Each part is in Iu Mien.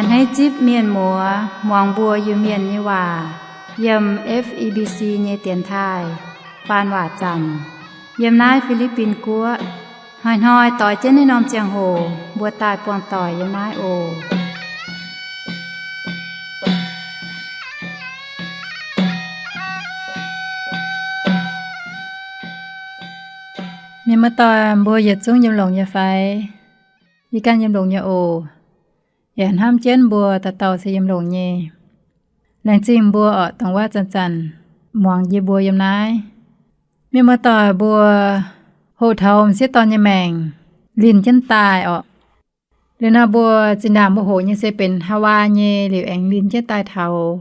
A'hneiv zipv mienh muoz muangx mbuo Iu-Mienh nyei waac yiem F E B C nyei dienx taaih faan waac zanc yiem naaiv Fi^li^bin Guoqv. Hnoi-hnoi doix jienv naaiv norm ziangh hoc mbuo daaih buangh doic yiem naaiv oc. Mienh muoz-doic, mbuo yietc zungv yiem longx nyei fai? Yie ganh yiem longx nyei oc. Yaac hnamv jienv mbuo dauh dauh se yiem longx nyei. Laengz zingh mbuo oc, dongh wuov zanc-zanc muangx yie mbuo yiem naaiv. Mienh muoz-doic, mbuo hoqc taux m'sieqv dorn nyei maengc linh jienv daaih oc. Liuz nor mbuo zinh ndaangc mbuo hoqc nyei se benx Haawaa nyei, liuz aengx linh jienv daaih taux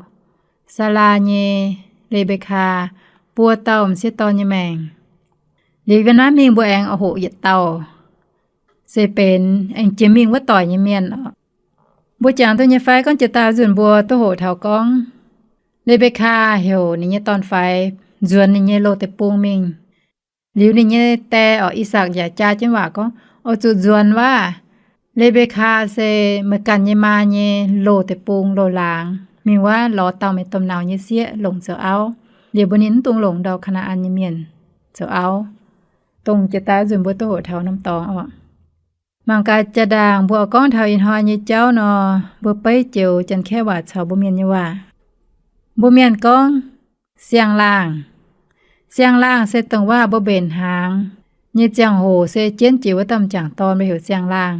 Saalaa nyei, Le^mbe^kaa, buo dauh m'sieqv dorn nyei maengc. Liuz yiem naaiv mingh mbuo aengx hoqc yietc dauh, se benx aengx jiex mingh wuov doic nyei mienh oc. Mbuo jangx duqv nyei fai gorngv jiex daaih nzunc mbuo duqv hoqc taux gorngv Le^mbe^kaa heuc ninh nyei dorn-faix nzuonx ninh nyei loz-deic-bung mingh. Liuz ninh nyei die oc, I^sakc yaac jaa jienv waac gorngv, oix zuqc nzuonx wuov Le^mbe^kaa se meih ganh nyei maa nyei loz-deic-bung, loz-laangz, mingh wuov lorz dauh mienh domh nauz nyei sieqv longc zoux auv. Liuz mbuo ninh mv dungx longc ndau Kaa^naa^an nyei mienh zoux auv. Dongh jiex daaih nzunc mbuo duqv hoqc taux norm dorngx oc. Mangc gaax jaa-ndaangc mbuo oix gorngv taux ih hnoi nyei jauv nor, mbuo beiv joux Janx-Kaeqv waac caux mbuo Mienh nyei waac. Mbuo Mienh gorngv siang-laangh. Siang-laangh se dongh waac mbuo mbenc hnaangx nyei ziangh hoc se jienv jiex wuov dauh m'jangc dorn mbuo heuc siang-laangh.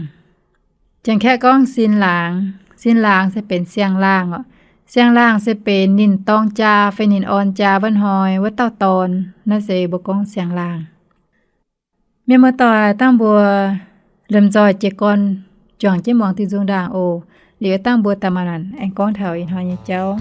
Janx-Kaeqv gorngv sin laangz. Sin laangz se benx siang-laangh oc. Siang-laangh se benx ninh dorng jaa fai ninh orn jaa wuov hnoi wuov dauh dorn, naaiv se mbuo gorngv siang-laangh. Mienh muoz-doic, dangh mbuo lomh nzoih jiez gorn juangc jienv muangx diuh nzung ndaangc oc. Liuz dangh mbuo daaih maaih nanc aengx gorngv taux ih hnoi nyei jauv.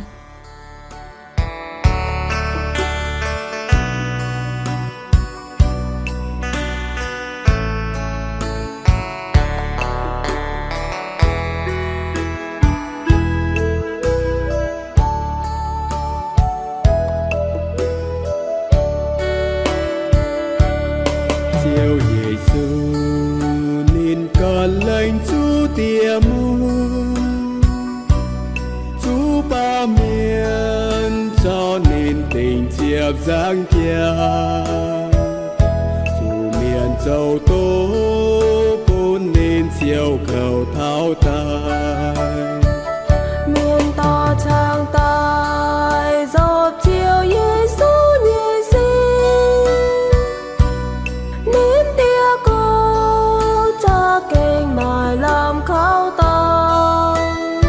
Ziouv Yesu ninh gan laengz zuqc diex mungv, zuqc baamh mienh caux ninh dingc ziepc nzangv jaax. Zuqc mienh zoux doqc bun ninh ziouc kouv taux daaih. Mienh dorh caangh daaih nzopv Ziouv Yesu nyei sin. Ninh diex kouv za'gengh maaih lamh kaux dorngx,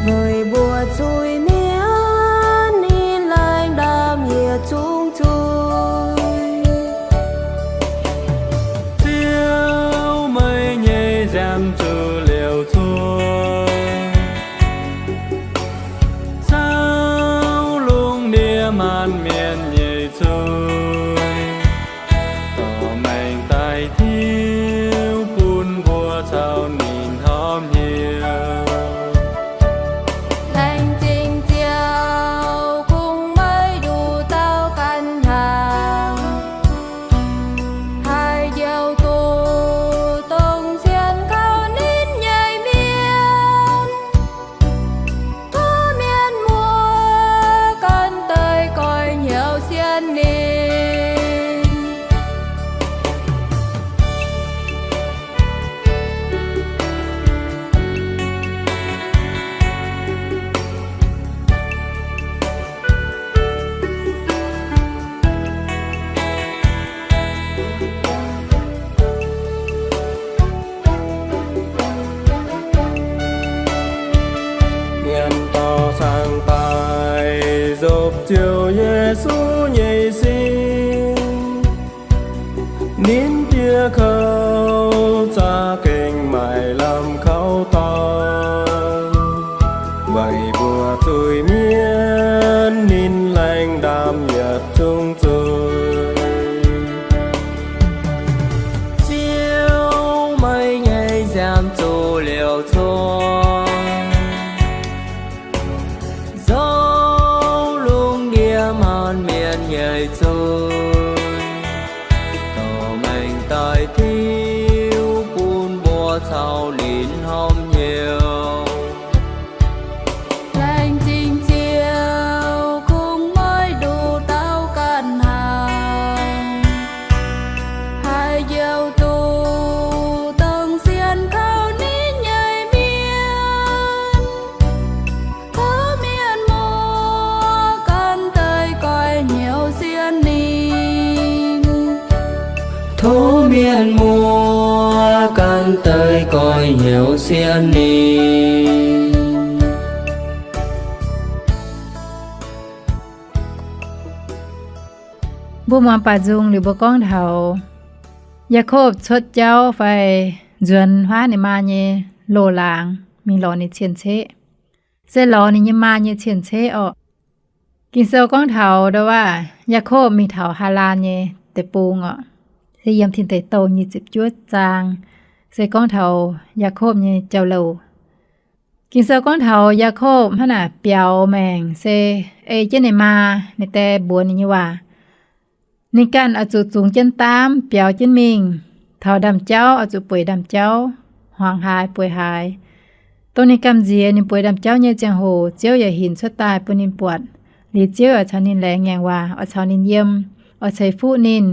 weic mbuo zuiz-mienh ninh laengh ndaamv yietc zungv zuiz. Ziouv, meih nyei nziaamv zuqc liouc cuotv, caux lungh ndiev maanc mienh nyei zuiz, dorh maengc daaih tiuv bun mbuo caux ninh horpc hnyouv. Laengz zingh Ziouv, kungx meih nduqc dauh ganh hnaangx, haih njoux duqv dongh sienx kaux ninh nyei mienh. Tov mienh muoz ganh deix goiv hnyouv sienx ninh. Mienh dorh caangh daaih nzopv Ziouv Yesu nyei sin. Ninh diex kouv za'gengh maaih lamh kaux dorngx, weic mbuo zuiz-mienh ninh laengh ndaamv yietc zungv zuiz. Ziouv, meih nyei nziaamv zuqc liouc cuotv, zoux lungh ndiev maanc mienh nyei zuiz, dorh maengc daaih tiuv bun mbuo caux ninh horpc hnyouv. deix goix hnyouv sienx ninh. Mbuo muangx baac nzung liuz mbuo gorngv taux Yaakopv cuotv jauv fai nzuonx huaav ninh maa nyei loz-laangz mingh lorz ninh cien-ceqv, se lorz ninh nyei maa nyei cien-ceqv orqc. Ging-Sou gorngv taux ndo waac Yaakopv mingh taux Haalaan nyei deic-bung orqc. Se yiem Tin Deic Douh nyic ziepc juov zaang, se gorngv taux Yaakopv nyei jauv-louc. Ging-Sou gorngv taux Yaakopv hnangv naaic biaux maengc se ei jienv ninh maa, ninh dae mbuox ninh nyei waac. Ninh ganh oix zuqc zungx jienv daamv biaux jienv mingh. Taux ndaamv-jauv oix zuqc bueix ndaamv-jauv, hmuangx haaix bueix haaix. Dongh ninh gamh nziex ninh bueix ndaamv-jauv nyei ziangh hoc, Ziouv yaac hinc cuotv daaih bun ninh buatc. Liuz Ziouv oix caux ninh laengz ngaengc waac, oix caux ninh yiem, oix ceix fuqv ninh,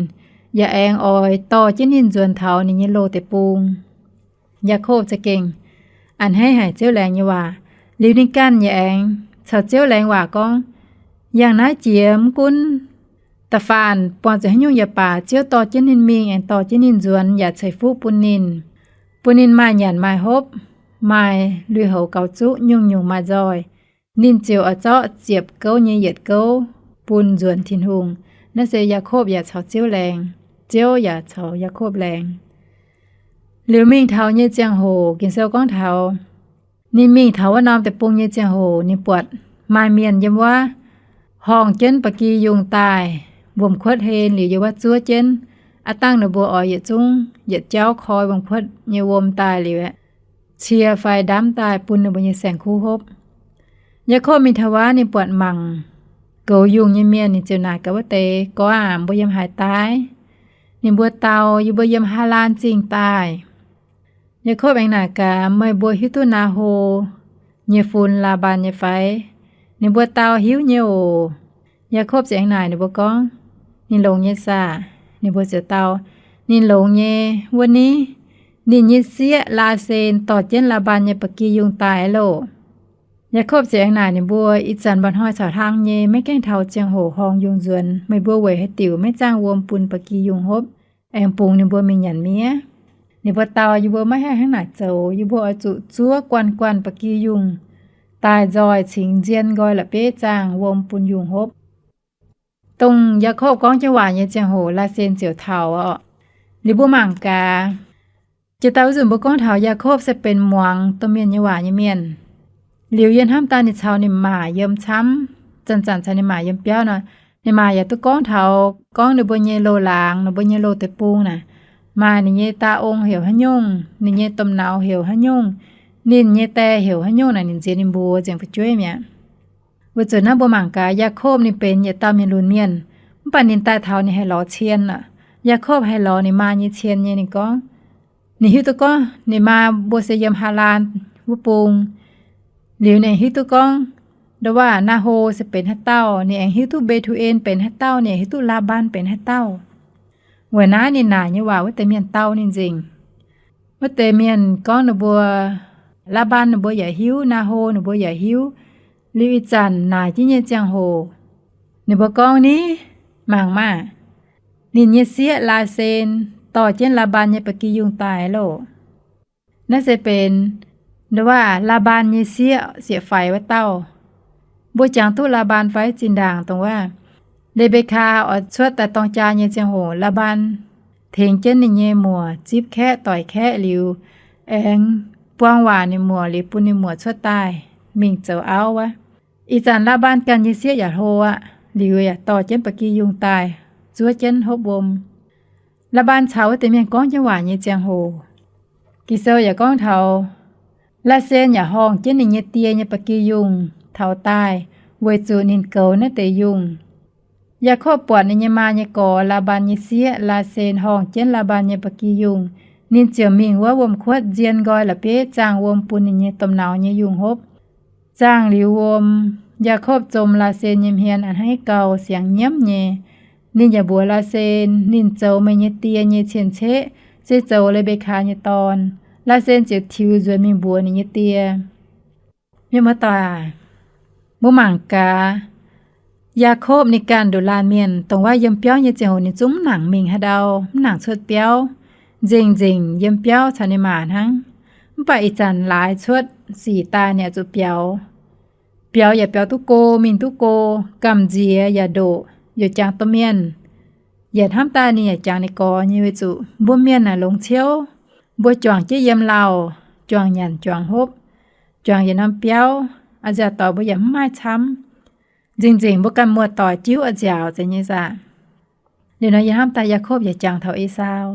yaac aengx oix dorh jienv ninh nzuonx taux ninh nyei loz deic-bung. Yaakopv za'gengh a'hneiv haic Ziouv laengz nyei waac. Liuz ninh ganh yaac aengx caux Ziouv laengz waac gorngv, yangh naaiv jiex mv gunv da'faanh buangh zuqc haaix nyungc yaac baac, Ziouv dorh jienv ninh mingh aengx dorh jienv ninh nzuonx yaac ceix fuqv bun ninh, bun ninh maaih nyanc maaih hopv, maaih lui-houx gaux zuqv, nyungc-nyungc maaih nzoih. Ninh ziouc oix zorqv ziepc gouv nyei yietc gouv bun nzuonx Tin-Hungh. Naaiv se Yaakopv yaac caux Ziouv laengz, Ziouv yaac caux Yaakopv laengz. Liuz mingh taux nyei ziangh hoc, Ging-Sou gorngv taux ninh mingh taux wuov norm deic-bung nyei ziangh hoc, ninh buatc maaih mienh yiem wuov horngh jienv ba'gi yungh daaih, wuom-kuotv hlen liuz yiem wuov zuov jienv. Aav dangh ninh mbuo oix yietc zungv yietc jauv koi wuom-kuotv nyei wuom daaih liuz aeqv, cie fai ndamv daaih bun ninh mbuo nyei saeng-kuv hopv. Yaakopv mingh taux wuov, ninh buatc mangc goux yungh nyei mienh, ninh ziouc naaic gaax wuov deix, Gorx aac, mbuo yiem haaix daaih? Ninh mbuo dau, Yie mbuo yiem Haalaan Zingh daaih. Yaakopv aengx naaic gaax, Meih mbuo hiuv duqv Naa^ho nyei fun, Laa^mbaan nyei fai? Ninh mbuo dau, Hiuv nyei oc. Yaakopv ziouc aengx naaic ninh mbuo gorngv, Ninh longx nyei saah? Ninh mbuo ziouc dau, Ninh longx nyei. Wuov ni, ninh nyei sieqv, Laasen, dorh jienv Laa^mbaan nyei ba'gi yungh daaih loh. Yaakopv ziouc aengx naaic ninh mbuo, Ih zanc mba'hnoi caux hlang nyei, maiv gaengh taux ziangh hoc horngh yungh nzuonx. Meih mbuo weic haaix diuc maiv zaangh wuom bun ba'gi yungh hopv, aengx bungx ninh mbuo mingh nyanc miev? Ninh mbuo dau, Yie mbuo maiv haih hnangv naaic zoux. Yie mbuo oix zuqc zuov guanh guanh ba'gi yungh daaih nzoih cingx nzien nqoi la'bieiv zaangh wuom bun yungh hopv. Dongh Yaakopv gorngv jienv waac nyei ziangh hoc, Laasen ziouc taux orqc. Liuz mbuo mangc gaax, jiex daaih wuov nzunc mbuo gorngv taux Yaakopv se benx muangx domh mienh nyei waac nyei mienh. Liuz yie hnamv daaih ninh caux ninh maa yiem camv, zanc-zanc caux ninh maa yiem biauv nor, ninh maa yaac duqv gorngv taux gorngv ninh mbuo nyei loz-laangz, ninh mbuo nyei loz deic-bung naaic, maaih ninh nyei daa ong heuc haaix nyungc, ninh nyei domh nauz heuc haaix nyungc, ninh nyei die heuc haaix nyungc naaic, ninh nziex ninh mbuox nzengc fu'jueiv mi'aqv. Weic zuqc naaiv mbuo mangc gaax, Yaakopv ninh benx yietc dauh mienh lunx mienh, mv baac ninh daaih taux ninh haih lorz cien aqv. Yaakopv haih lorz ninh maa nyei cien nyei. Ninh gorngv, ninh hiuv duqv gorngv ninh maa mbuo se yiem Haalaan wuov bung. Liuz ninh hiuv duqv gorngv ndo waac Naa^ho se benx haaix dauh, ninh aengx hiuv duqv Mbe^tu^en benx haaix dauh, ninh aengx hiuv duqv Laa^mbaan benx haaix dauh. Weic naaiv ninh naaic nyei waac wuov deix mienh dau ninh nzengc. Wuov deix mienh gorngv ninh mbuo, Laa^mbaan ninh mbuo yaac hiuv, Naa^ho ninh mbuo yaac hiuv. Liuz ih zanc naaic jienv nyei ziangh hoc, ninh mbuo gorngv ni, mangc maah! Ninh nyei sieqv, Laasen, dorh jienv Laa^mbaan nyei ba'gi yungh daaih loh. Naaiv se benx ndo waac Laa^mbaan nyei sieqv sieqv-faix wuov dauh. Mbuo jangx duqv Laa^mbaan fai? Zinh ndaangc dongh waac Le^mbe^kaa oix cuotv daaih dorng jaa nyei ziangh hoc, Laa^mbaan tengx jienv ninh nyei muoc zipv kaeqv doic kaeqv liuz, aengx buang waac ninh muoc liuz bun ninh muoc cuotv daaih mingh zoux auv wuov. Ih zanc Laa^mbaan ganh nyei sieqv yaac hlo aqv, liuz yaac dorh jienv ba'gi yungh daaih zuov jienv hopv wuom. Laa^mbaan caux wuov deix mienh gorngv jienv waac nyei ziangh hoc, Ging-Sou yaac gorngv taux Laasen yaac horngh jienv ninh nyei die nyei ba'gi yungh taux daaih, weic zuqc ninh goux naaiv deix yungh. Yaakopv buatc ninh nyei maa nyei gorx, Laa^mbaan nyei sieqv, Laasen, horngh jienv Laa^mbaan nyei ba'gi yungh, ninh ziouc mingh wuov wuom-kuotv nzien nqoi la'bieiv zaangh wuom bun ninh nyei domh nauz nyei yungh hopv. Zaangh liuz wuom, Yaakopv zom Laasen nyei hmien a'hneiv gau, siangx nyiemv nyei. Ninh yaac mbuox Laasen, Ninh zoux meih nyei die nyei cien-ceqv, se zoux Le^mbe^kaa nyei dorn. Laasen ziouc tiux nzuonx mingh mbuox ninh nyei die. Mienh muoz-doic aac, mbuo mangc gaax, Yaakopv ninh ganh nduqc laanh mienh, dongh wuov yiem biauv nyei ziangh hoc ninh zungv mv nangc mingh haaix ndau, mv nangc cuotv biauv. nzengc-nzengc yiem biauv caux ninh maa hnangv. Mv baac ih zanc laaix cuotv sic daaih ninh oix zuqc biaux. Biaux yaac biaux duqv go, mingh duqv go, gamh nziex yaac ndoqc, youc jangx domh mienh. Yaac hnamv daaih ninh yaac jangx ninh gorx nyei, weic zuqc mbuo mienh naaic longx ciouv. Mbuo juangc jienv yiem lauh, juangc nyanc juangc hopv, juangc yietc norm biauv, a'nziaauc doic mbuo yaac mv maaih camv. Nzengc-nzengc mbuo ganh muoz-doic jiuv a'nziaauc zeiz nyei saah. Liuz nor yie hnamv daaih Yaakopv yaac jangx taux Esaau.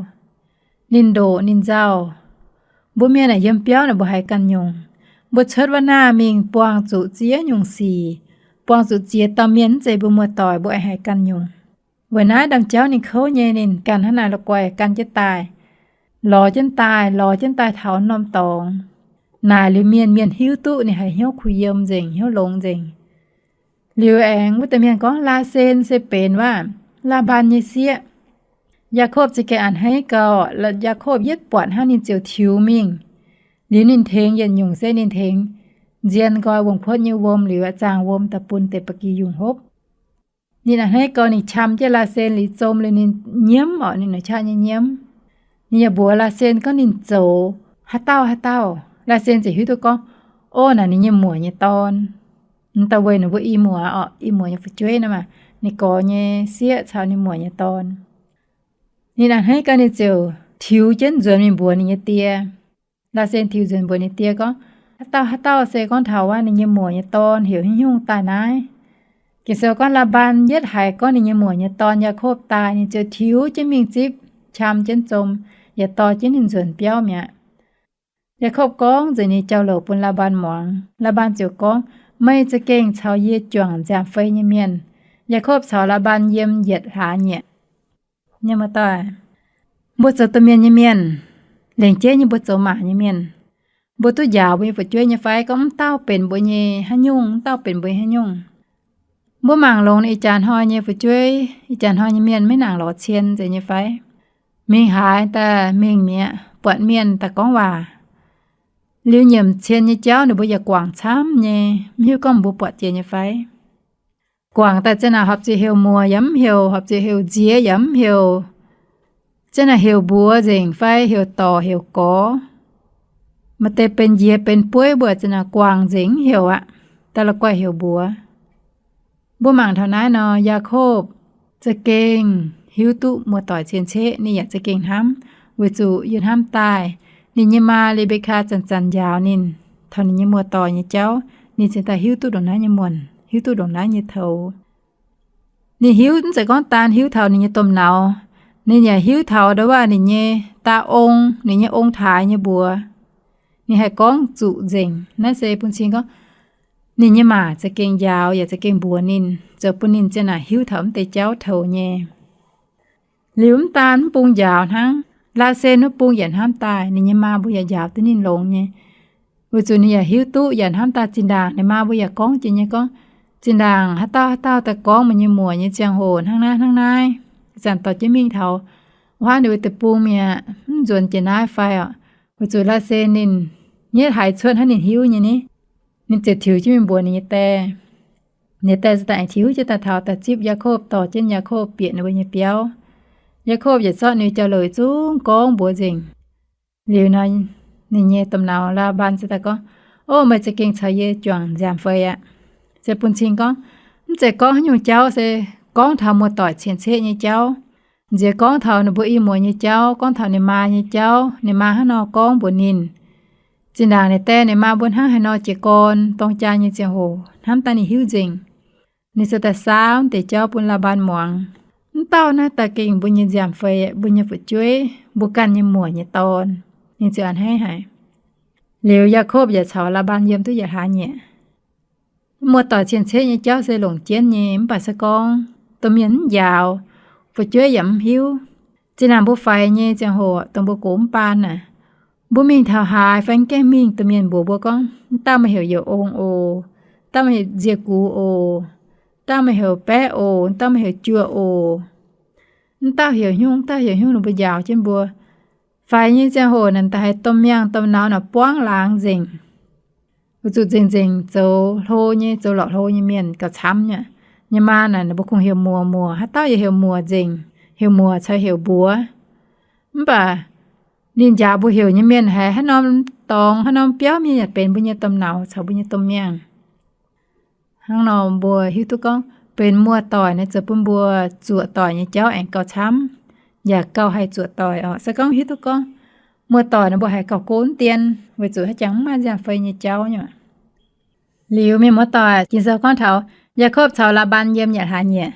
Ninh ndoqc ninh nzauh. Mbuo mienh naaic yiem biauv naaic mbuo haiz ganh nyungc. Mbuo cuotv wuov naah mingh buangh zuqc ziex nyungc sic, buangh zuqc ziex dauh mienh, mv zeiz mbuo muoz-doic, mbuo aengx haiz ganh nyungc. Weic naaiv ndaamv-jauv ninh kouv nyei, ninh ganh hnangv naaic la'guaih gan jienv daaih, lorz jienv daaih, lorz jienv daaih taux norm dorngx. Naaic liuz mienh, mienh hiuv duqv ninh haiz hnyouv kuh yiem nzengc, hnyouv longx nzengc. Liuz aengx wuov deix mienh gorngv Laasen se benx wuov Laa^mbaan nyei sieqv. Yaakopv za'gengh a'hneiv gau. Yaakopv yietv buatc hnangv ninh ziouc tiux mingh. Liuz ninh tengx yietc nyungc se ninh tengx nzien nqoi wuom-kuotv nyei wuom liuz zaangh wuom daaih bun deix ba'gi yungh hopv. Ninh a'hneiv gau, ninh qam jienv Laasen liuz zom liuz ninh nyiemv orqc, ninh nor qaqv nyei nyiemv. Ninh yaac mbuox Laasen gorngv ninh zoux haaix dauh haaix dauh. Laasen ziouc hiuv duqv gorngv, ov, naaic ninh nyei muoc nyei dorn. Dauh weic ninh mbuo i muoc orqc, i muoc nyei fu'jueiv nor maah, ninh gorx nyei sieqv caux ninh muoc nyei dorn. Ninh a'hneiv gau ninh ziouc tiux jienv nzuonx mingh mbuox ninh nyei die. Laasen tiux nzuonx mbuox ninh die gorngv, haaix dauh haaix dauh se gorngv taux wuov ninh nyei muoc nyei dorn heuc haaix nyungc daaih naaiv. Ging-Sou gorngv Laa^mbaan yietv haiz gorngv ninh nyei muoc nyei dorn Yaakopv daaih, ninh ziouc tiux jienv mingh zipv, qam jienv zom, yaac dorh jienv ninh nzuonx biauv mi'aqv. Yaakopv gorngv nzengc ninh jauv-louc bun Laa^mbaan muangx. Laa^mbaan ziouc gorngv, meih za'gengh caux yie juangc nziaamv-fei nyei mienh. Yaakopv caux Laa^mbaan yiem yietc hlaax nyieqc. Mienh muoz-doic, mbuo zoux domh mienh nyei mienh, lengc jeiv nyei mbuo zoux maa nyei mienh, mbuo duqv njaaux mbuo nyei fu'jueiv nyei fai? Gorngv mv dauh benx mbuo nyei haaix nyungc, mv dauh benx mbuo nyei haaix nyungc. Mbuo mangc longx ih jaax hnoi nyei fu'jueiv, ih jaax hnoi nyei mienh maiv nangc lorz cien nzengc nyei fai? Mingh haaix daaih mingh mi'aqv, buatc mienh daaih gorngv waac. Liuz nyiemc cien nyei jauv ninh mbuo yaac guangc camv nyei, mv hiuv gorngv mbuo buatc jiex nyei fai? Guangc daaih za'naaic horpc zuqc heuc muoc yaac mv heuc, horpc zuqc heuc nziex yaac mv heuc. Za'naaic heuc mbuox nzengc fai heuc dorc heuc gorx. Maaih deix benx njiec benx bueiv mbuo za'naaic guangc nzengc mv heuc aqv, daaih la'guaih heuc mbuox. Mbuo mangc taux naaiv nor, Yaakopv za'gengh hiuv duqv muoz-doic cien-ceqv, ninh yaac za'gengh hnamv, weic zuqc yie hnamv daaih ninh nyei maa, Le^mbe^kaa, zanc-zanc njaaux ninh taux ninh nyei muoz-doic nyei jauv, ninh cingx daaih hiuv duqv ndongc naaiv nyei muonc, hiuv duqv ndongc naaiv nyei toux. Ninh hiuv mv zeiz gorngv daan hiuv taux ninh nyei domh nauz, ninh yaac hiuv taux ndau wuov ninh nyei daa ong, ninh nyei ong-taaix nyei mbuox. Ninh haih gorngv zuqc nzengc. Naaiv se bun cing gorngv ninh nyei maa za'gengh njaaux yaac za'gengh mbuox ninh, zoux bun ninh za'naaic hiuv taux mv deix jauv toux nyei. Liuz mv daan mv bung njaaux hnangv, Laasen wuov bung yaac hnamv daaih ninh nyei maa mbuo yaac njaaux duqv ninh longx nyei. Weic zuqc ninh yaac hiuv duqv yaac hnamv daaih zinh ndaangc ninh maa mbuo yaac gorngv jiex nyei gorngv, zinh ndaangc haaix dauh haaix dauh daaih gorngv meih nyei muoc nyei ziangh hoc hnangv naaiv hnangv naaiv, zanc dorh jienv mingh taux wuov haav ninh wuov deic-bung mi'aqv, mv nzuonx jiex naaiv fai orqc. Weic zuqc Laasen ninh nyietv haiz cuotv hnangv ninh hiuv nyei ni, ninh ziouc tiux jienv mingh mbuox ninh nyei die. Ninh die se daaih aengx tiux jienv daaih taux daaih zipv Yaakopv, dorh jienv Yaakopv bieqc ninh mbuo nyei biauv. Yaakopv yaac zorqv ninh jauv-louc yietc zungv gorngv mbuox nzengc. Liuz nor, ninh nyei domh nauz Laa^mbaan se daaih gorngv, ov, meih za'gengh caux yie juangc nziaamv-fei aqv. Se bun cing gorngv, mv zeiz gorngv haaix nyungc jauv, se gorngv taux muoz-doic cien-ceqv nyei jauv. Nziex gorngv taux ninh mbuo i muoz nyei jauv, gorngv taux ninh maa nyei jauv, ninh maa hnangv nor gorngv mbuox ninh. Zinh ndaangc ninh die ninh maa mbuo hnangv haaix nor jiez gorn dorng jaa nyei ziangh hoc hnamv daaih ninh hiuv nzengc. Ninh se daaih saauv deix jauv bun Laa^mbaan muangx. Mv dauh naaiv daaih gengh mbuo nyei nziaamv-fei, mbuo nyei fu'jueiv, mbuo ganh nyei muoc nyei dorn. Ninh ziouc a'hneiv haic. Liuz Yaakopv yaac caux Laa^mbaan yiem duqv yietc hlaax nyieqc. Muoz-doic cien-ceqv nyei jauv se longc jienv nyei, mv baac se gorngv domh mienh mv njaaux, fu'jueiv yaac mv hiuv. Zinh ndaangc mbuo faix nyei ziangh hoc, dongh mbuo gox mv baan naaic, mbuo mingh taux haaix fai mv gaengh mingh, domh mienh mbuox mbuo gorngv, mv dauh meih heuc Youc Ong oc, mv dauh meih heuc Nzie Gux oc, mv dauh meih heuc Baeqv oc, mv dauh meih heuc Juoh oc. Mv dauh heuc hnyungv, mv dauh heuc hnyungv, ninh mbuo njaaux jienv mbuo. Faix nyei ziangh hoc naaic, da'haiz domh miangh domh nauz naaic buangv laangz nzengc. Weic zuqc nzengc-nzengc zoux hlo nyei, zoux lorqc hlo nyei mienh gauh camv nyei. Nyei maa naaic, ninh mbuo kungx heuc muoc muoc, haaix dauh yaac heuc muoc nzengc, heuc muoc caux heuc mbuox. Mv baac Ninh njaaux mbuo heuc nyei mienh haiz haaix norm dorngx, haaix norm biauv mienh yaac benx mbuo nyei domh nauz caux mbuo nyei domh mienh. Hnangv nor mbuo hiuv duqv gorngv benx muoz-doic naaiv zoux bun mbuo zuoqc doic nyei jauv aengx gauh camv, yaac gauh haih zuoqc doic oc. Se gorngv hiuv duqv gorngv muoz-doic naaiv mbuo haiz gauh go mv dien, weic zuqc haaix jangx mv maaih nziaamv-fei nyei jauv nyei. Liuz mienh muoz-doic, Ging-Sou gorngv taux Yaakopv caux Laa^mbaan yiem yietc hlaax nyieqc.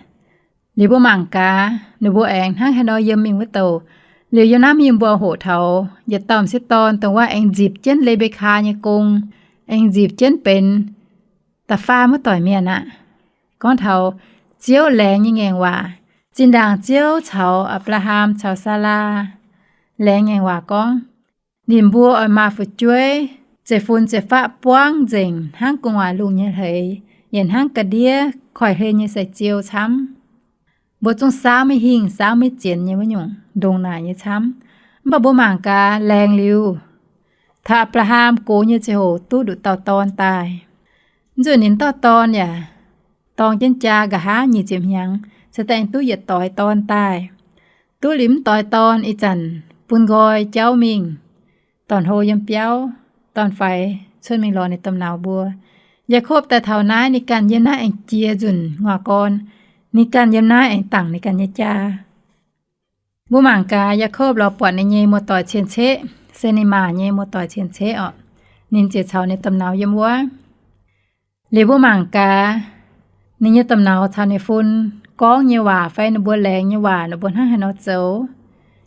Liuz mbuo mangc gaax, ninh mbuo aengx hnangv haaix nor yiem mingh wuov douc. Liuz yiem naaiv mingh mbuo hoqc taux yietc dauh m'sieqv dorn, dongh wuov aengx nzipc jienv Le^mbe^kaa nyei gong, aengx nzipc jienv benx da'faam wuov doic mienh aqv. Gorngv taux Ziouv laengz nyei ngaengc waac. Zinh ndaangc Ziouv caux Apc^laa^ham caux Saalaa laengz ngaengc waac gorngv, ninh mbuo oix maaih fu'jueiv zeiv-fun zeiv-faqv buangv nzengc hnangv gu'nguaaic lungh nyei hleix, yaac hnangv ga'ndiev koiv-hlen nyei sai-ziou camv. Mbuo zungv saauv maiv hingh, saauv maiv zienx nyei wuov nyungc, ndongc naaic nyei camv. Mv baac mbuo mangc gaax, laengz liuz, taux Apc^laa^ham gox nyei ziangh hoc duqv nduqc dauh dorn daaih. Mv zuqc ninh dauh dorn yaac dorng jienv jaa nqa'haav nyic ziepc hnyangx, cingx daaih duqv yietc doix dorn daaih. Duqv liuz mv doix dorn ih zanc bun nqoi jauv mingh, dorn-hlo yiem biauv, dorn-faix cuotv mingh lorz ninh domh nauz mbuo. Yaakopv daaih taux naaiv, ninh ganh yiem naaiv aengx jiex nzunc nguaaz-gorn. Ninh ganh yiem naaiv aengx dangc ninh ganh nyei jaa. Mbuo mangc gaax, Yaakopv lorz buatc ninh nyei muoz-doic cien-ceqv, se ninh maa nyei muoz-doic cien-ceqv orqc. Ninh ziouc caux ninh domh nauz yiem wuov. Liuz mbuo mangc gaax, ninh nyei domh nauz caux ninh fun gorngv nyei waac fai ninh mbuo laengz nyei waac, ninh mbuo hnangv haaix nor zoux.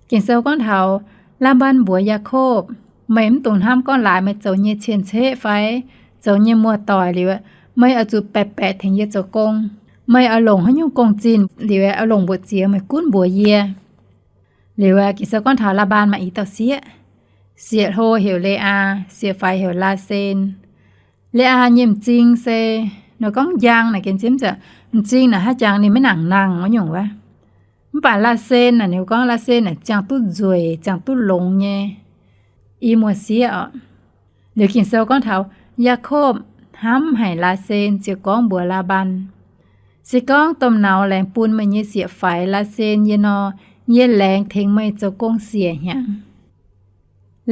Ging-Sou gorngv taux Laa^mbaan mbuox Yaakopv, meih mv dungx hnamv gorngv laaix meih zoux nyei cien-ceqv fai zoux nyei muoz-doic liuz, meih oix zuqc baeqc baeqc tengx yie zoux gong. Meih oix longc haaix nyungc gong-zinh liuz, oix longc mbuoqc ziex meih gunv mbuox yie. Liuz Ging-Sou gorngv taux Laa^mbaan maaih i dauh sieqv. Sieqv hlo heuc Le^aa, sieqv faix heuc Laasen. Le^aa nyei m'zing se, nor gorngv njang naaic gen zimv zaqc, m'zing naaic haaix jangx ninh maiv nangc nangh wuov nyungc wuov. Mv baac Laasen naaic ninh gorngv Laasen naaic ziangh duqv nzueic, ziangh duqv longx nyei i muoz-sieqv orqc. Liuz Ging-Sou gorngv taux Yaakopv hnamv haic Laasen ziouc gorngv mbuox Laa^mbaan, se gorngv domh nauz laengz bun meih nyei sieqv-faix Laasen yie nor, yie laengz tengx meih zoux gong siec hnyangx.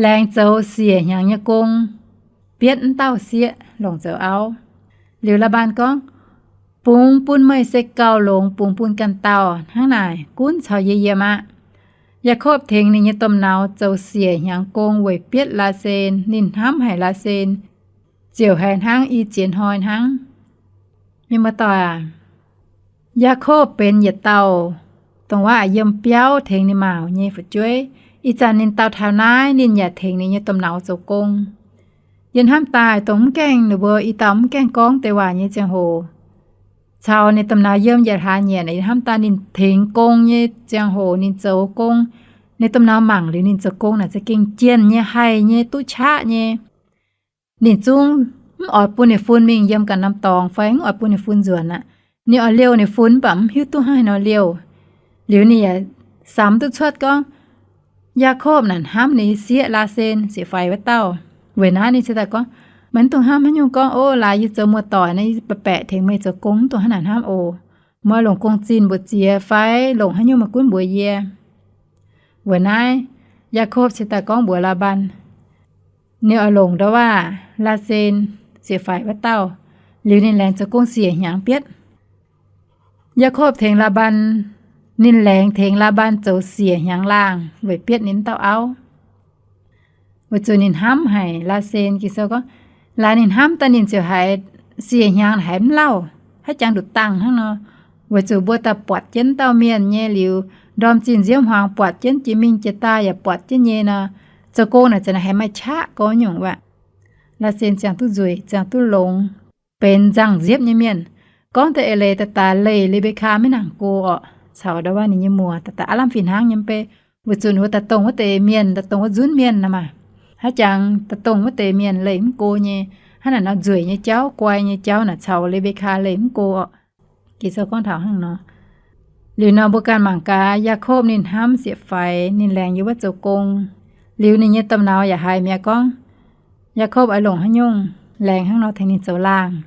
Laengz zoux siec hnyangx nyei gong, bietv mv dauh sieqv longc zoux auv. Liuz Laa^mbaan gorngv, bungx bun meih se gauh longx bungx bun ganh dauh hnangv naaic, gunv caux yie yiem aqv. Yaakopv tengx ninh nyei domh nauz zoux siec hnyangx gong weic bietv Laasen. Ninh hnamv haic Laasen, ziouc haiz hnangv i ziex hnoi hnangv. Mienh muoz-doic aac, Yaakopv benx yietc dauh dongh wuov yiem biauv tengx ninh maauc nyei fu'jueiv. Ih zanc ninh dau taux naaiv ninh yaac tengx ninh nyei domh nauz zoux gong. Yie hnamv daaih dongh mv gaengh ninh mbuo i dauh mv gaengh gorngv deix waac nyei ziangh hoc, caux ninh domh nauz yiem yietc hlaax nyieqc, yie hnamv daaih ninh tengx gong nyei ziangh hoc ninh zoux gong, ninh domh nauz mangc liuz ninh zoux gong naaic za'gengh jienh nyei, haih nyei, duqv qaqv nyei. Ninh zungv mv oix bun ninh fun mingh yiem ganh norm dorngx fai mv oix bun ninh fun nzuonx aqv. Ninh oix liouh ninh fun mv baac mv hiuv duqv hnangv haaix nor liouh. Liuz ninh yaac samx duqv cuotv gorngv Yaakopv naaic hnamv ninh sieqv Laasen, sieqv-faix wuov dauh. Weic naaiv ninh cingx daaih gorngv, meih mv dungx hnamv haaix nyungc gorngv, ov, laaix yie zoux muoz-doic naaiv, yie baeqc baeqc tengx meih zoux gong, mv dungx hnangv naaic hnamv oc. Meih longc gong-zinh mbuoqc ziex fai longc haaix nyungc meih gunv mbuox yie. Weic naaiv Yaakopv cingx daaih gorngv mbuox Laa^mbaan, ninh oix longc ndau wuov Laasen, sieqv-faix wuov dauh, liuz ninh laengz zoux gong siec hnyangx bietv. Yaakopv tengx Laa^mbaan, ninh laengz tengx Laa^mbaan zoux siec hnyangx laangh weic bietv ninh dauh auv. Weic zuqc ninh hnamv haic Laasen. Ging-Sou gorngv, laaix ninh hnamv daaih ninh ziouc haiz siec hnyangx haiz mv lauh, haiz jangx nduqc dangh hnangv nor. Weic zuqc mbuo daaih buatc jienv dauh mienh nyei liuz, ndorm zinh nziouv hmuangx buatc jienv, jiex mingh jiex daaih yaac buatc jienv nyei nor, zoux gong naaic ziouc haiz maaih qaqv gorx nyungc wuov. Laasen ziangh duqv nzueic, ziangh duqv longx, benx nzangc-nziepv nyei mienh. Gorngv deix eix leiz daaih daaih leih Le^mbe^kaa maiv nangc go orqc, caux ndau wuov ninh nyei muoz daaih daaih aav lamh fih hnangv nyei mv bei, weic zuqc ninh mbuo daaih dongh wuov deix mienh, daaih dongh wuov nzunv mienh nor maah. Haaix jangx daaih dongh wuov deix mienh leih mv go nyei, hnangv naaic nor nzueic nyei jauv, guai nyei jauv naaic caux Le^mbe^kaa leih mv go orqc. Ging-Sou gorngv taux hnangv nor. Liuz nor mbuo ganh mangc gaax, Yaakopv ninh hnamv sieqv-faix, ninh laengz yiem wuov zoux gong. Liuz ninh nyei domh nauz yaac haiz mi'aqv gorngv, Yaakopv oix longc haaix nyungc, laengz hnangv nor tengx ninh zoux laangh.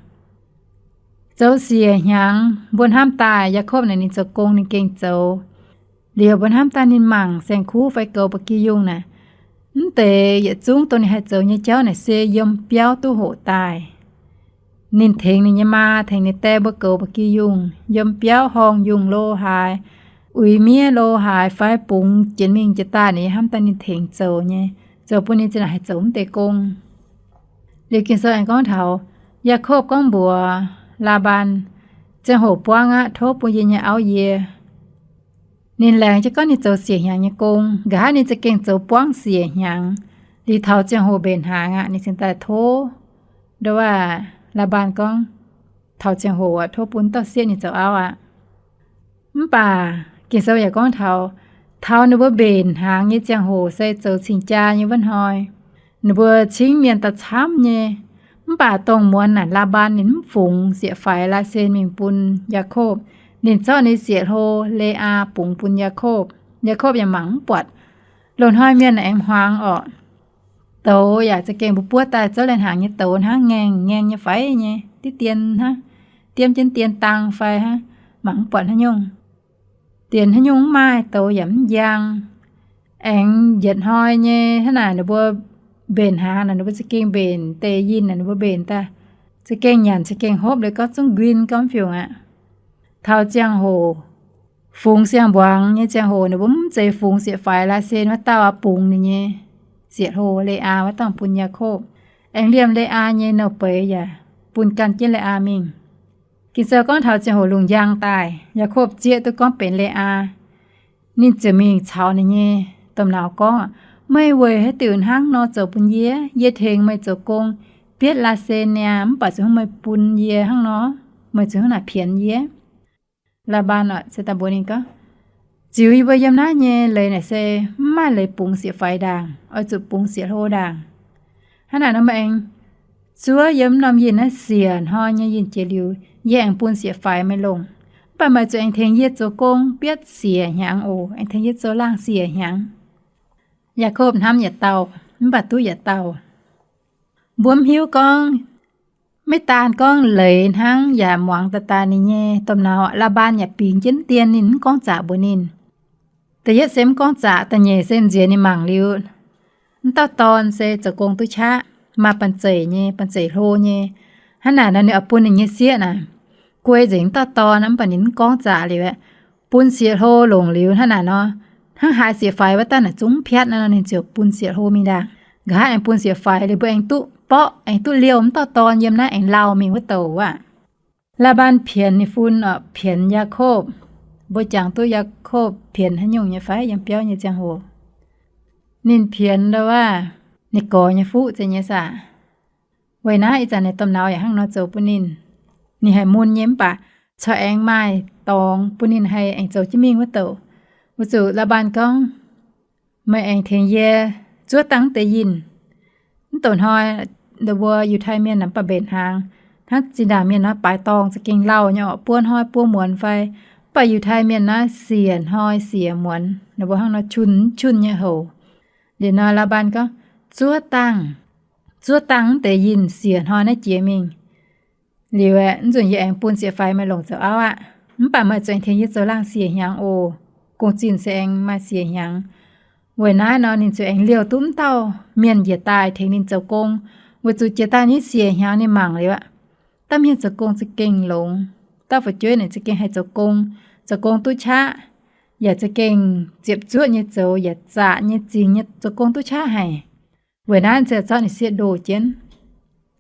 Zoux siec hnyangx, mbuo hnamv daaih Yaakopv naaic ninh zoux gong ninh gengh zoux. Liuz mbuo hnamv daaih ninh mangc saeng-kuv fai goux ba'gi yungh naaic, Mv deix yietc zungv dongh ninh haih zoux nyei jauv naaic se yiem biauv duqv hoqc daaih. Ninh tengx ninh nyei maa, tengx ninh die mbuo goux ba'gi yungh, yiem biauv horngh yungh lo haaix, uix miev lo haaix fai bungx jienv mingh jiex daaih, ninh hnamv daaih ninh tengx zoux nyei, zoux bun ninh zinh naaic haih zoux mv deix gong. Liuz Ging-Sou aengx gorngv taux Yaakopv gorngv mbuox Laa^mbaan, Ziangh hoc buangv aqv, tov bun yie nyei auv yie. Ninh laengz jienv gorngv ninh zoux siec hnyangx nyei gong, nqa'haav ninh za'gengh zoux buangv siec hnyangx. Liuz taux ziangh hoc mbenc hnaangx aqv, ninh cingx daaih tov, ndo aav, Laa^mbaan gorngv, taux ziangh hoc aqv, tov bun dauh sieqv ninh zoux auv aqv. Mv baac Ging-Sou yaac gorngv taux, taux ninh mbuo mbenc hnaangx nyei ziangh hoc se zoux cing-jaa nyei wuov hnoi, ninh mbuo cingv mienh daaih camv nyei. Mv baac dongh muonz naaic Laa^mbaan ninh mv fungx sieqv-faix laasen mingh bun Yaakopv. Ninh zorqv ninh sieqv-hlo, Le^aa, bungx bun Yaakopv. Yaakopv yaac mangc mv buatc. Loz-hnoi mienh aengx hmuangx orqc, douz yaac za'gengh mbuov buov daaih zouv lai hnaangx nyei douz hnangv, ngaengc ngaengc nyei faix nyei, diqv dien hnangv, diemv jienv dien dang fai hnangv, mangc mv buatc haaix nyungc. Dienx haaix nyungc mv maaih, douz yaac mv njang. Aengx yietc hnoi nyei hnangv naaic ninh mbuo mbenc hnaangx naaic, ninh mbuo za'gengh mbenc deix yinh naaic, ninh mbuo mbenc daaih za'gengh nyanc, za'gengh hopv, liuz gorngv zungv nquin gorngv fiungc aqv. Taux ziangh hoc fungx siang-mbuangz nyei ziangh hoc, ninh mbuo mv zeiz fungx sieqv-faix laasen wuov dauh aqv, bungx ninh nyei sieqv-hlo, Le^aa, wuov dauh bun Yaakopv. Aengx liemh Le^aa nyei nouh beiz yaac bun gan jienv Le^aa mingh. Ging-Sou gorngv taux ziangh hoc lungh njang daaih, Yaakopv zieqv duqv gorngv benx Le^aa. Ninh ziouc mingh caux ninh nyei domh nauz gorngv, Meih weic haaix diuc hnangv nor zoux bun yie? Yie tengx meih zoux gong bietv laasen niaa, mv baac zuqc hnangv meih bun yie hnangv nor, meih zuqc hnangv naaic pienx yie. Laa^mbaan se daaih mbuox ninh gorngv, Ziux yie mbuo yiem naaiv nyei leiz naaic se mv maaih leiz bungx sieqv-faix ndaangc, oix zuqc bungx sieqv-hlo ndaangc. Hnangv naaic nor meih aengx zuov yiem norm yinh naaiv siec hnoi nyei yinh jiex liuz, yie aengx bun sieqv-faix meih longc. Mv baac meih zuqc aengx tengx yie zoux gong bietv siec hnyangx oc, aengx tengx yie zoux laangh siec hnyangx. Yaakopv hnamv yietc dauh, mv baac duqv yietc dauh. Mbuo mv hiuv gorngv, maiv daan gorngv leiz hnangv, yaac muangx daaih daaih ninh nyei domh nauz Laa^mbaan yaac bingx jienv dien ninh, mv gorngv zaqc mbuox ninh. Da'yietv se mv gorngv zaqc, da'nyeic se nziex ninh mangc liuz, mv dauh dorn se zoux gong duqv qaqv, maaih banh zeic nyei, banh zeic hlo nyei. Hnangv naaic nor ninh oix bun ninh nyei sieqv naaic guei nzengc mv dauh dorn, mv baac ninh mv gorngv zaqc liuz aeqv, bun sieqv-hlo longc liuz hnangv naaic nor, hnangv haaix sieqv-faix wuov dauh naaic zungv mv piatv nor, ninh ziouc bun sieqv-hlo mingh ndaangc. Nqa'haav aengx bun sieqv-faix liuz mbuo aengx duqv borqv, aengx duqv liouh mv dauh dorn yiem naaiv aengx lauh mingh wuov douc aqv. Laa^mbaan pienx ninh fun orqc, pienx Yaakopv. Mbuo jangx duqv Yaakopv pienx haaix nyungc nyei fai? Yiem biauv nyei ziangh hoc, ninh pienx ndo aav, ninh gorx nyei fuqv za'gengh nyei saah. Weic naaiv ih zanc ninh domh nauz yaac hnangv nor zoux bun ninh. Ninh haih mun nyei mv baac corc aengx maaih dorngx bun ninh haih aengx zoux jienv mingh wuov douc. Weic zuqc Laa^mbaan gorngv, Meih aengx tengx yie zuov dangh deix yinh. Mv douc hnoi, ndo mbuo Yiutai Mienh naaic mv baac mbenc hnaangx, hnangv zinh ndaangc mienh nor baaix dorngh za'gengh lauh nyei orqc, buo hnoi buo muonz fai. Mv baac Yiutai Mienh naaiv siec hnoi siec muonz, ndo mbuo hnangv nor qun qun nyei houc. Liuz nor Laa^mbaan gorngv, Zuov dangh, zuov dangh mv deix yinh siec hnoi naaiv jiex mingh. Liuz aeqv, mv nzunc yie aengx bun sieqv-faix meih longc zoux auv aqv. Mv baac meih zuqc aengx tengx yie zoux laangh siec hnyangx oc. Gong-zinh se aengx maaih siec hnyangx. Weic naaiv nor ninh ziouc aengx liouh duqv mv dauh mienh njiec daaih tengx ninh zoux gong, weic zuqc jiex daaih nyei siec hnyangx ninh mangc liuz aqv, dauh mienh zoux gong za'gengh longx, dauh fu'jueiv naaic za'gengh haih zoux gong, zoux gong duqv qaqv, yaac za'gengh ziepc zuoqv nyei zoux, yaac zaqc nyei, zingx nyei, zoux gong duqv qaqv haic. Weic naaiv ziouc zorqv ninh sieqv ndoh jienv.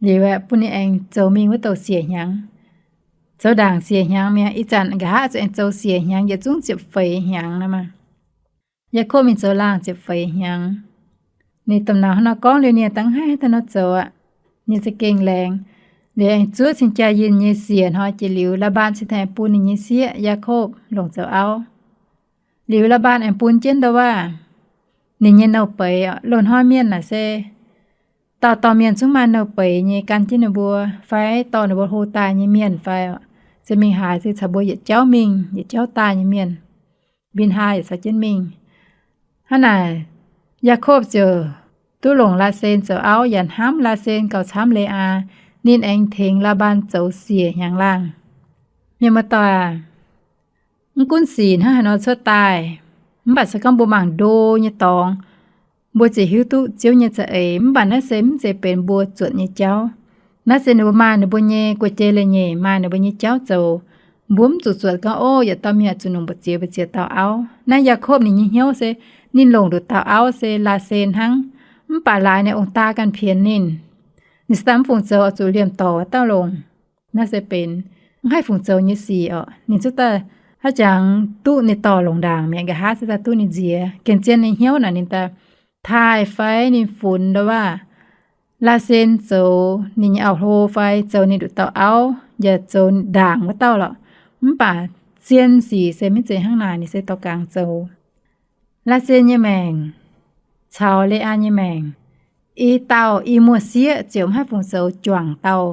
Liuz aeqv, bun ninh aengx zoux mingh wuov douc siec hnyangx. Zoux ndaangc siec hnyangx mi'aqv. Ih zanc nqa'haav zuqc aengx zoux siec hnyangx, yietc zungv ziepc feix hnyangx nor maah. Yaakopv mingh zoux laangh ziepc feix hnyangx. Ninh domh nauz hnangv nor gorngv liuz, ninh dangh haiv daaih nor zoux aqv. Ninh za'gengh laengz. Liuz aengx zuov cing-jaa yinh nyei siec hnoi jiex liuz, Laa^mbaan cingx daaih aengx bun ninh nyei sieqv Yaakopv longc zoux auv. Liuz Laa^mbaan aengx bun jienv ndo waav ninh nyei nouh beiz. Loz-hnoi mienh naaic se dauh dauh mienh zungv maaih nouh beiz nyei gan jienv ninh mbuo, fai dorh ninh mbuo hlo daaih nyei mienh fai, se mingh haaix se caux mbuo yietc jauv mingh, yietc jauv daaih nyei mienh, mbin haa yietc caux jienv mingh. Hnangv naaic, Yaakopv ziouc duqv longc Laasen zoux auv, yaac hnamv Laasen gauh camv Leaa. Ninh aengx tengx Laa^mbaan zoux siec hnyangx laangh. Mienh muoz-doic aac, mv gunv sic hnangv haaix nor cuotv daaih, mv baac se gorngv mbuo mangc ndo nyei dorngx, mbuo ziouc hiuv duqv Ziouv nyei za'eix. Mv baac naaiv se mv zeiz benx mbuo zuotc nyei jauv. Naaiv se ninh mbuo maaih ninh mbuo nyei guei-jei leiz-nyeic, maaih ninh mbuo nyei jauv zoux. Mbuo mv zuqc zuotc gorngv, Ov, yietc dauh mienh zuqc longc mbu'ziex mbu'ziex dauh auv. Naaiv Yaakopv ninh nyei hnyouv se ninh longc nduqc dauh auv se laasen hnangv. Mv baac laaix ninh ong-daa ganh pienx ninh. Ninh se daaih mv fungc zoux oix zuqc liemh dorc wuov dauh longc. Naaiv se benx mv haih fungc zoux nyei sic oc. Ninh cuotv daaih haaix jangx duqv ninh dorh longc ndaangc mi'aqv, nqa'haav cuotv daaih duqv ninh nziex. Gengh zien ninh hnyouv naaic ninh daaih taaih fai ninh funx ndo waac laasen zoux ninh nyei auv-hlo fai zoux ninh nduqc dauh auv yaac zoux ndaangc wuov dauh lorqc. Mv baac zien sic se maiv zeiz hnangv naaic, ninh se dorh gangx zoux. Laasen nyei maengc caux Le^aa nyei maengc, i dauh i muoz-sieqv ziouc mv haih fungc zoux juangc dauh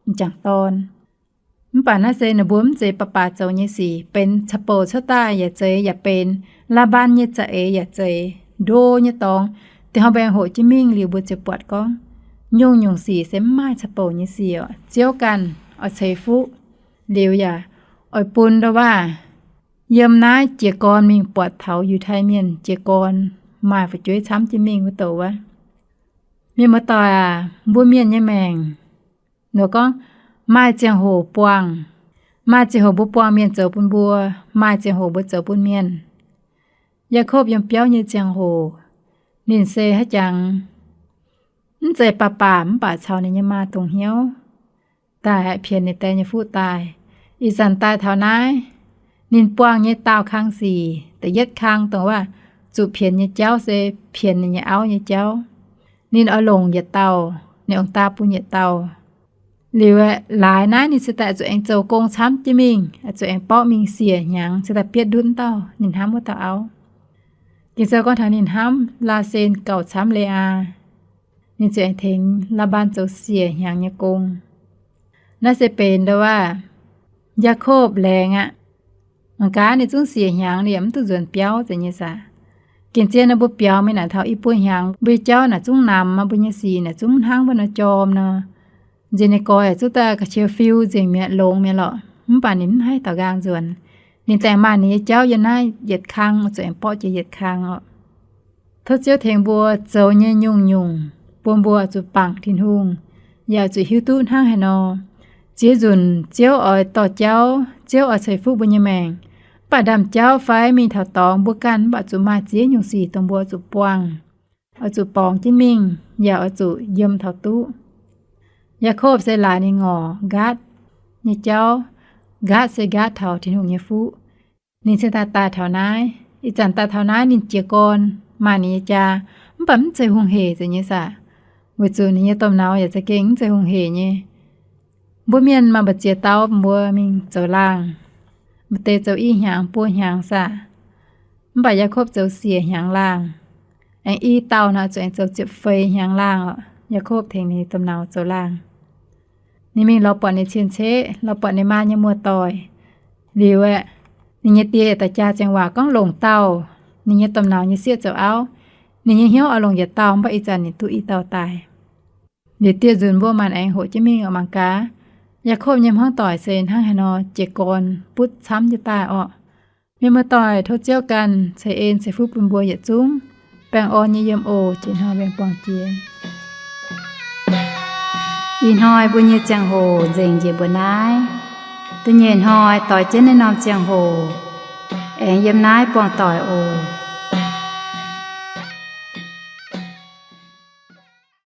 m'jangc dorn. Mv baac naaiv se ninh mbuo mv zeiz baac baac zoux nyei sic, benx ca'bouc cuotv daaih yaac zeiz, yaac benx Laa^mbaan nyei za'eix yaac zeiz, ndo nyei dorngx. Da'horngh mbaengx hoqc jienv mingh liuz mbuo ziouc buatc gorngv nyungc-nyungc sic se mv maaih ca'bouc nyei sic oc. Ziouv ganh oix ceix fuqv liuz yaac oix bun ndo waac yiem naaiv jiez gorn mingh buatc taux Yiutai Mienh jiez gorn maaih fu'jueiv camv jienv mingh wuov douc wuov. Mienh muoz-doic aac, mbuo mienh nyei maengc nor gorngv maaih ziangh hoc buangh, maaih ziangh hoc mbuo buangh mienh zoux bun mbuo, maaih ziangh hoc mbuo zoux bun mienh. Yaakopv yiem biauv nyei ziangh hoc, ninh se haaix jangx mv zeiz baac baac mv baac caux ninh nyei maa dongh hnyouv daaih aeqv, pienx ninh die nyei fuqv daaih. Ih zanc daaih taux naaiv, ninh buangh nyei daauh kang sic, da'yietv kang dongh waac zuqc pienx nyei jauv se pienx ninh nyei auv nyei jauv. Ninh oix longc yietc dauh, ninh ong-daa bun yietc dauh. Liuz aeqv, laaix naaiv ninh cingx daaih zuqc aengx zoux gong camv jienv mingh, zuqc aengx borqv mingh siec hnyangx cingx daaih bietv ndutv dauh ninh hnamv wuov dauh auv. Ging-Sou gorngv taux ninh hnamv Laasen gauh camv Le^aa, ninh ziouc aengx tengx Laa^mbaan zoux siec hnyangx nyei gong. Naaiv se benx ndo waac Yaakopv laengz aqv. Mangc gaax ninh zungv siec hnyangx liuz mv duqv nzuonx biauv zeiz nyei saah. Gengh zien nor mbuo biaux mingh naaic taux i buo hnyangx mbuo nyei jauv naaic zungv namx, mbuo nyei sic naaic zungv hnangv wuov nor jorm nor. Nziex ninh gorx yaac zungv daaih ga'qiex fiu nzengc mi'aqv, longx mi'aqv lorqc. Mv baac ninh mv haih taux nqaang nzuonx. Ninh daaih maaih ninh nyei jauv yiem naaiv yietc kang, zuqc aengx borqv jiex yietc kang oc. Tov Ziouv tengx mbuo zoux nyei nyungc-nyungc bun mbuo zuqc bangc Tin-Hungh, yaac zuqc hiuv duqv hnangv haaix nor. Ziex nzunc Ziouv oix dorh jauv, Ziouv oix ceix fuqv mbuo nyei maengc, mv baac ndaamv-jauv fai mingh taux dorngx mbuo ganh mv baac zuqc maaih ziex nyungc sic dongh mbuo zuqc buangh, oix zuqc borngz jienv mingh, yaac oix zuqc yiem taux duqv. Yaakopv se laaix ninh ngorc nqaatv nyei jauv. Nqaatv se nqaatv taux Tin-Hungh nyei fuqv. Ninh cingx daaih daaih taux naaiv. Ih zanc daaih taux naaiv ninh jiez gorn maaih ninh nyei jaa, mv baac mv zeiz hungh hec zeiz nyei saah. Weic zuqc ninh nyei domh nauz yaac za'gengh mv zeiz hungh hec nyei. Mbuo mienh maaih mbu'ziex dauh mbuo mingh zoux laangh, maaih deix zoux i hnyangx buo hnyangx saah. Mv baac Yaakopv zoux siec hnyangx laangh. Aengx i dauh nor zuqc aengx zoux ziepc feix hnyangx laangh oc. Yaakopv tengx ninh domh nauz zoux laangh. Ninh mingh lorz buatc ninh cien-ceqv, lorz buatc ninh maa nyei muoz-doic. Liuz aeqv, ninh nyei die yaac daaih jaa ziangh waac gorngv longc dauh ninh nyei domh nauz nyei sieqv zoux auv. Ninh nyei hnyouv oix longc yietc dauh, mv baac ih zanc ninh duqv i dauh daaih. Liuz dieh nzunc mbuo maanc aengx hoqc jienv mingh oc. Mangc gaax, Yaakopv nyei hmuangv doic se hnangv haaix nor jiez gorn butv camv jienv daaih orqc. Mienh muoz-doic, tov Ziouv ganh ceix en ceix fuqv bun mbuo yietc zungv. Baengh orn nyei yiem oc. Jiex hnoi mbuo buangh jiex. Ih hnoi mbuo nyei ziangh hoc nzengc njiec mbuo naaiv. Da'nyeic hnoi doix jienv naaiv norm ziangh hoc aengx yiem naaiv buangh doic oc.